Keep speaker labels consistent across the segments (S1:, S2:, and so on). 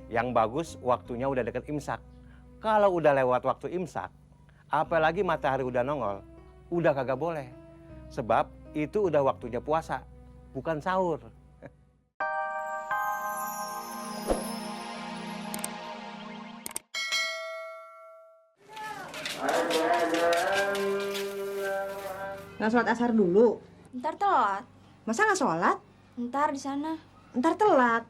S1: Yang bagus waktunya udah deket imsak. Kalau udah lewat waktu imsak, apalagi matahari udah nongol, udah kagak boleh. Sebab itu udah waktunya puasa, bukan sahur.
S2: Nggak sholat asar dulu?
S3: Ntar telat.
S2: Masa nggak sholat?
S3: Ntar di sana.
S2: Ntar telat.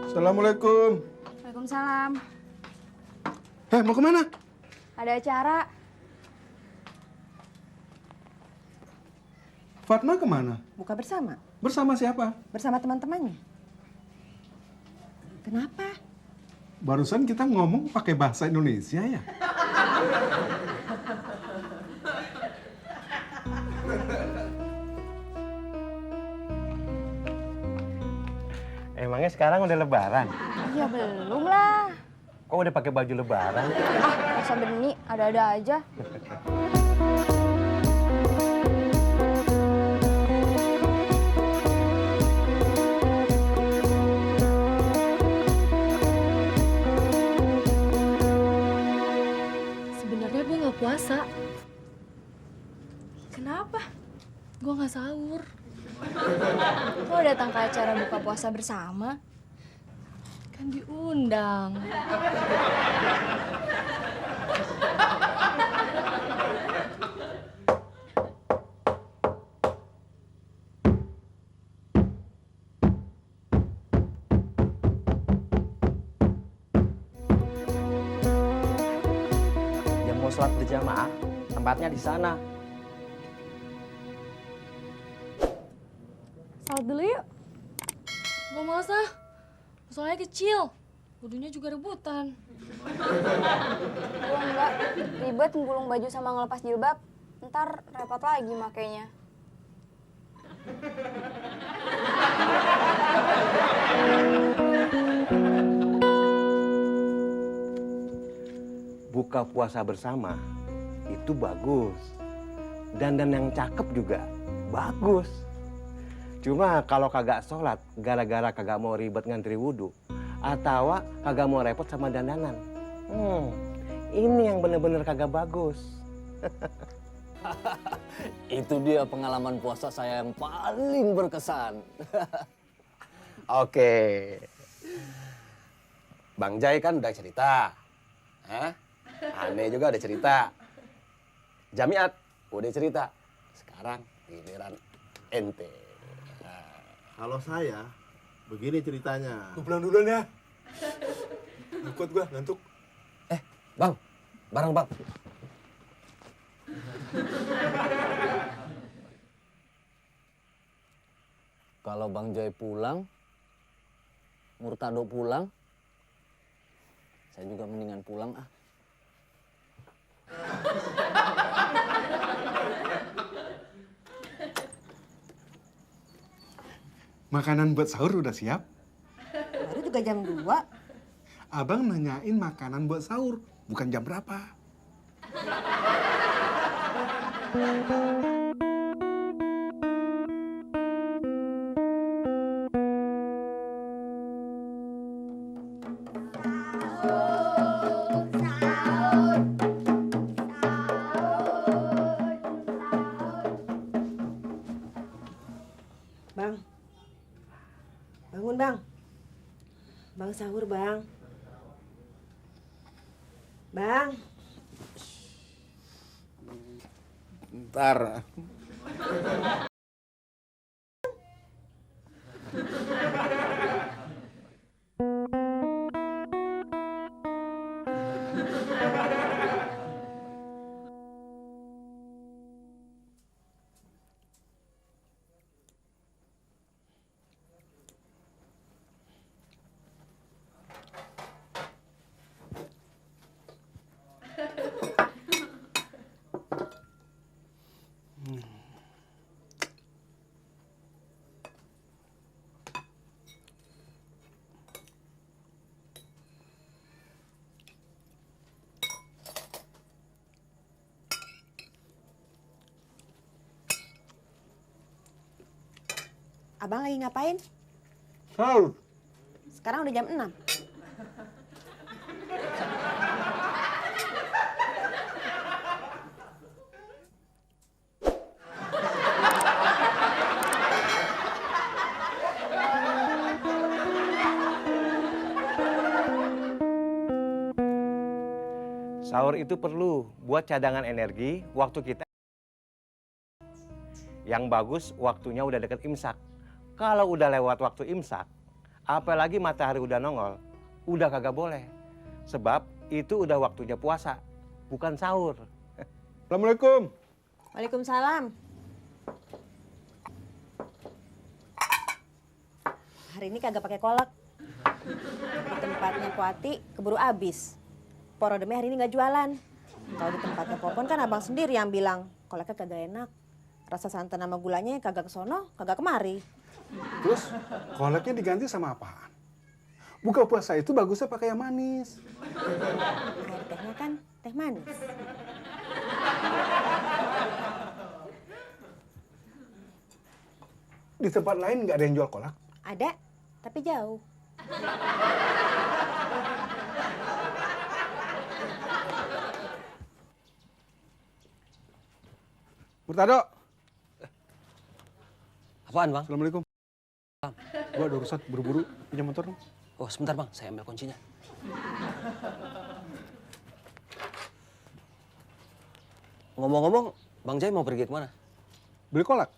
S4: Assalamualaikum.
S3: Waalaikumsalam.
S4: Mau kemana?
S3: Ada acara.
S4: Fatma kemana?
S2: Buka bersama.
S4: Bersama siapa?
S2: Bersama teman-temannya. Kenapa?
S4: Barusan kita ngomong pakai bahasa Indonesia ya?
S1: Emangnya sekarang udah lebaran?
S3: Ya belum lah.
S1: Kok udah pakai baju lebaran?
S3: Masa Beni ada-ada aja.
S5: Sebenarnya gue nggak puasa.
S3: Kenapa?
S5: Gue nggak sahur.
S3: Kok datang ke acara buka puasa bersama?
S5: Kan diundang.
S1: Yang mau sholat berjamaah, tempatnya di sana.
S3: Salat dulu yuk.
S5: Gue males ah. Soalnya kecil. Wudhunya juga rebutan.
S3: Gua enggak. Ribet ngulung baju sama ngelepas jilbab. Ntar repot lagi makainya.
S1: Buka puasa bersama itu bagus. Dandan yang cakep juga bagus. Cuma kalau kagak sholat gara-gara kagak mau ribet ngantri wudhu atau kagak mau repot sama dandanan. Ini yang bener-bener kagak bagus.
S6: Itu dia pengalaman puasa saya yang paling berkesan.
S7: Oke. Bang Jai kan udah cerita. Ane juga udah cerita. Jamiat udah cerita. Sekarang giliran ente.
S8: Kalau saya, begini ceritanya.
S4: Gue pulang duluan ya. Ikut gue, ngantuk.
S6: Bang, bareng bang. Kalau Bang Jai pulang, Murtado pulang, saya juga mendingan pulang ah.
S4: Makanan buat sahur udah siap?
S2: Baru juga jam 2.
S4: Abang nanyain makanan buat sahur, bukan jam berapa.
S2: Bang. Bangun, Bang. Bang sahur, Bang. Bang.
S7: Ntar.
S2: Abang lagi ngapain?
S4: Sahur.
S2: Sekarang udah jam 6.
S1: Sahur itu perlu buat cadangan energi waktu kita. Yang bagus waktunya udah deket imsak. Kalau udah lewat waktu imsak, apalagi matahari udah nongol, udah kagak boleh. Sebab itu udah waktunya puasa, bukan sahur.
S4: Assalamualaikum.
S2: Waalaikumsalam. Hari ini kagak pakai kolak. Di tempatnya Kuati keburu habis. Porodeme hari ini nggak jualan. Kalau di tempatnya Popon kan abang sendiri yang bilang kolaknya kagak enak. Rasa santan sama gulanya kagak kesono, kagak kemari.
S4: Terus kolaknya diganti sama apaan? Buka puasa itu bagusnya pakai yang manis.
S2: Air tehnya kan teh manis.
S4: Di tempat lain nggak ada yang jual kolak.
S2: Ada, tapi jauh.
S4: Murtado.
S6: Apaan, Bang?
S4: Assalamualaikum. Gua ada urusan buru-buru, pinjam motor dong.
S6: Oh, sebentar, Bang. Saya ambil kuncinya. Ngomong-ngomong, Bang Jai mau pergi kemana?
S4: Beli kolak.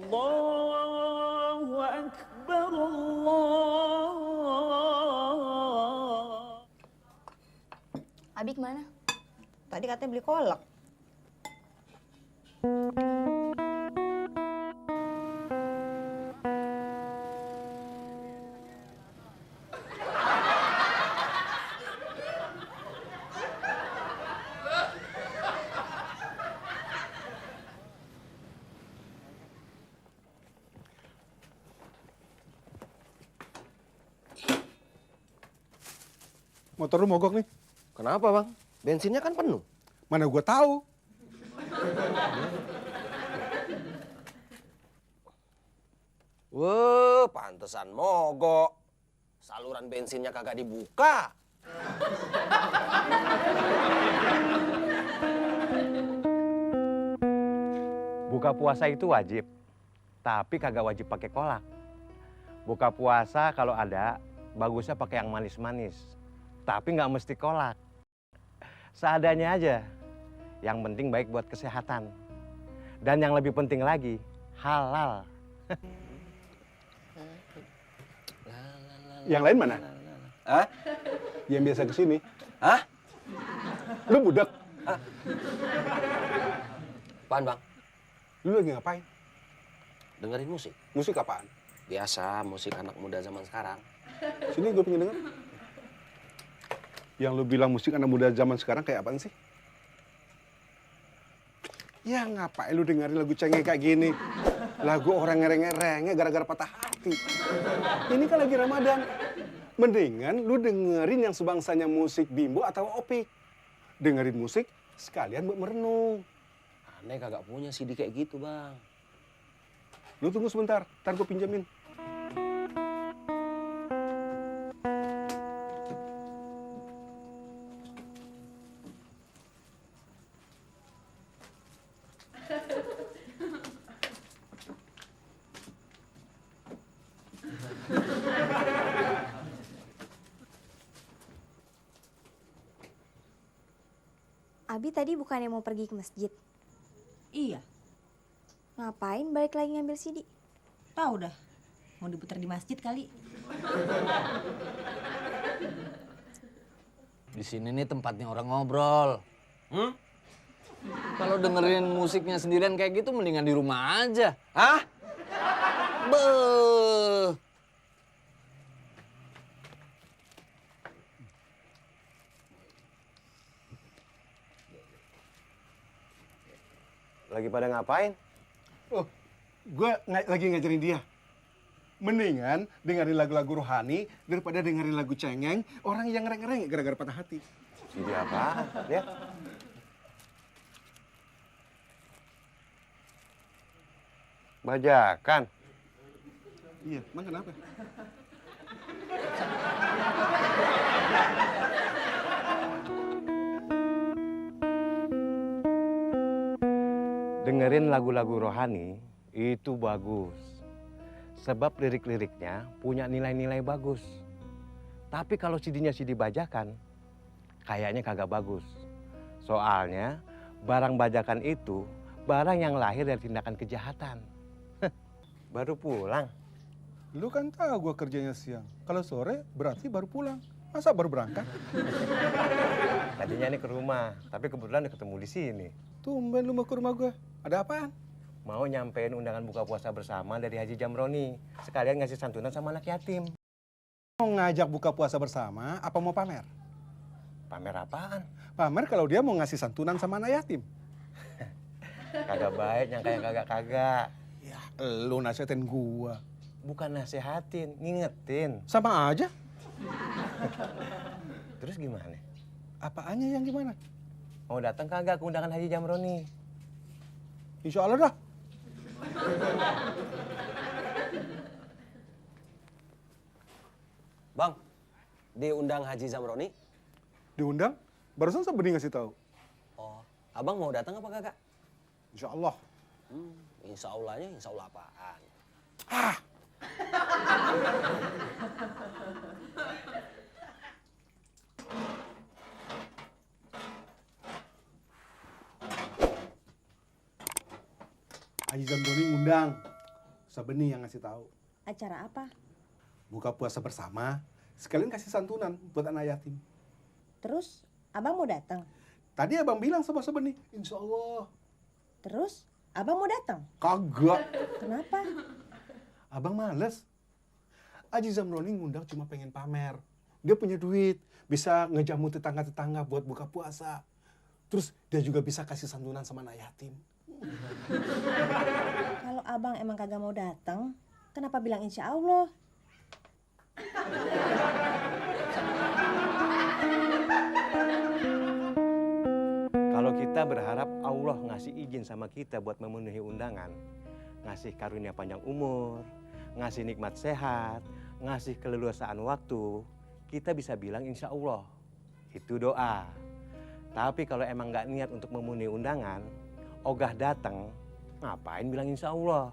S6: Allahu Akbar,
S3: Abi kemana?
S2: Tadi katanya beli kolak.
S4: Motor lu mogok nih.
S7: Kenapa, Bang? Bensinnya kan penuh.
S4: Mana gua tahu.
S7: Wah, pantesan mogok. Saluran bensinnya kagak dibuka.
S1: Buka puasa itu wajib, tapi kagak wajib pakai kolak. Buka puasa kalau ada, bagusnya pakai yang manis-manis. Tapi nggak mesti kolak. Seadanya aja. Yang penting baik buat kesehatan. Dan yang lebih penting lagi, halal.
S4: Yang lain mana?
S7: Hah?
S4: Yang biasa kesini.
S7: Hah?
S4: Lu budak.
S7: Apaan, Bang?
S4: Lu lagi ngapain?
S7: Dengerin musik.
S4: Musik apaan?
S7: Biasa, musik anak muda zaman sekarang.
S4: Sini gue pengen denger. Yang lu bilang musik anak muda zaman sekarang kayak apaan sih? Ya ngapain lu dengerin lagu cengeng kayak gini? Lagu orang ngereng-ngerengnya gara-gara patah hati. Ini kan lagi Ramadan. Mendingan lu dengerin yang sebangsanya musik bimbo atau opik. Dengerin musik sekalian buat merenung.
S7: Aneh kagak punya CD kayak gitu, Bang.
S4: Lu tunggu sebentar, ntar gue pinjemin.
S3: Abi tadi bukannya mau pergi ke masjid.
S2: Iya,
S3: Ngapain balik lagi ngambil CD?
S2: tahu dah. Mau diputar di masjid kali.
S6: Di sini nih tempatnya orang ngobrol. Kalau dengerin musiknya sendirian kayak gitu, mendingan di rumah aja.
S7: Hah?
S6: Beuh.
S1: Lagi pada ngapain?
S4: Oh, gue lagi ngajarin dia. Mendingan dengerin lagu-lagu rohani daripada dengerin lagu cengeng orang yang ngereng-ngereng gara-gara patah hati.
S1: CD apaan? Ya? Bajakan.
S4: Iya, emang kenapa?
S1: Dengerin lagu-lagu rohani itu bagus. Sebab lirik-liriknya punya nilai-nilai bagus. Tapi kalau CD-nya CD bajakan, kayaknya kagak bagus. Soalnya barang bajakan itu barang yang lahir dari tindakan kejahatan. Baru pulang.
S4: Lu kan tahu gua kerjanya siang. Kalau sore berarti baru pulang. Masa baru berangkat?
S1: Tadinya ini ke rumah, tapi kebetulan udah ketemu di sini.
S4: Tumben lu mau ke rumah gua. Ada apaan?
S1: Mau nyampein undangan buka puasa bersama dari Haji Jamroni. Sekalian ngasih santunan sama anak yatim.
S4: Mau ngajak buka puasa bersama apa mau pamer?
S1: Pamer apaan?
S4: Pamer kalau dia mau ngasih santunan sama anak yatim.
S1: Kagak baik nyangka yang kagak-kagak.
S4: Ya, lu nasihatin gua.
S1: Bukan nasehatin, ngingetin.
S4: Sama aja.
S1: Terus gimana?
S4: Apaannya yang gimana?
S1: Mau datang kagak ke undangan Haji Jamroni?
S4: Insya Allah dah.
S7: Bang, diundang Haji Zamroni?
S4: Diundang? Barusan Sabeni ngasih tahu.
S7: Oh, abang mau datang apa kagak?
S4: Insya Allah.
S7: Insya Allahnya, insya Allah apaan?
S4: Haji Zamroni ngundang. Sabeni yang ngasih tahu.
S2: Acara apa?
S4: Buka puasa bersama, sekalian kasih santunan buat anak yatim.
S2: Terus abang mau datang?
S4: Tadi abang bilang sama Sabeni, insya Allah.
S2: Terus abang mau datang?
S4: Kagak.
S2: Kenapa?
S4: Abang males. Haji Zamroni ngundang cuma pengen pamer. Dia punya duit, bisa ngejamu tetangga-tetangga buat buka puasa. Terus dia juga bisa kasih santunan sama anak yatim.
S2: Kalau abang emang kagak mau datang, kenapa bilang insya Allah?
S1: Kalau kita berharap Allah ngasih izin sama kita buat memenuhi undangan, ngasih karunia panjang umur, ngasih nikmat sehat, ngasih keleluasaan waktu, kita bisa bilang insya Allah. Itu doa. Tapi kalau emang nggak niat untuk memenuhi undangan, ogah datang, ngapain bilang insya Allah?